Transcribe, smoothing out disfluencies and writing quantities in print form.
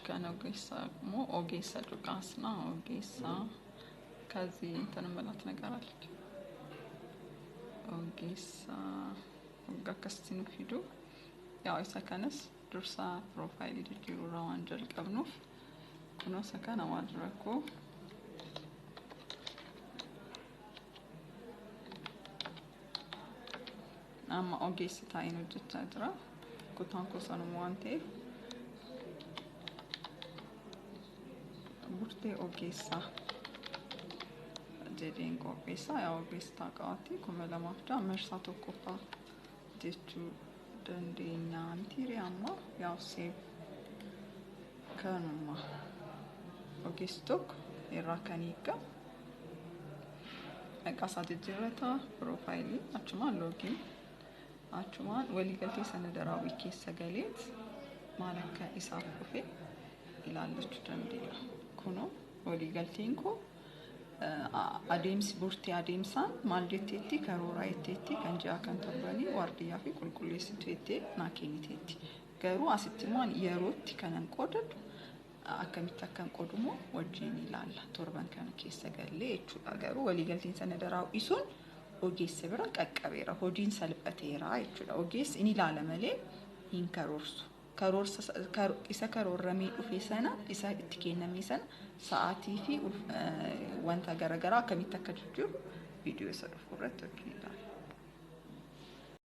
Kan ogeessaa immoo ogeessa cuqaasna ogeessa ከዚህ እንትን እምላት ነገር አለች። Ogeessa waggaa akkasitti nu fidu yaa isa kanas dursa piroofaayilii jijjiiruurraa waan jalqabnuuf kunoo isa kana maal rakkoo amma ogeessi taa'een hojjechaa jira. Kutaan koo sanuma waan ta'eef burtee ogeessaa jedheen qopheessaa. Yaa ogeessaa qabaatti 2006 marsaa tokkoffaa jechuu dandeenya miti amma yaa seef kanuma ogeessi tokko irraa kan eegamu maqaa isaa jijjiirrata, piroofaayilii achumaan loogiin achumaan waliigaltee sanada raawwii keessa galeet maal akka isaaf dhufe ilaallachuu dandeenya. Kunoo waliigalteen koo adeemsi burtee adeemsaan maal jetteetti karoora jetteetti kan ji'a kan torbanii waardiyyaa fi qulqulleessituu jettee naa kenniteetti. Garuu asitti immoo ani yerootti kanan qoodadhu akkamitti akkan qoodu immoo wajjin ilaalla torban kana keessa gallee jechuudha. Garuu waliigalteen sanada raawwii sun ogeessa bira qaqqabeera, hojiin salphateera jechuudha. Ogeessi ni ilaala malee hin karoorsu. Karoorsa isa karoorramee dhufe sana, isa itti kenname sana, sa'aatii fi wanta garaagaraa akkamitti akka jijjiiru viidiyoo isa dhufu irratti wajjin ilaalla.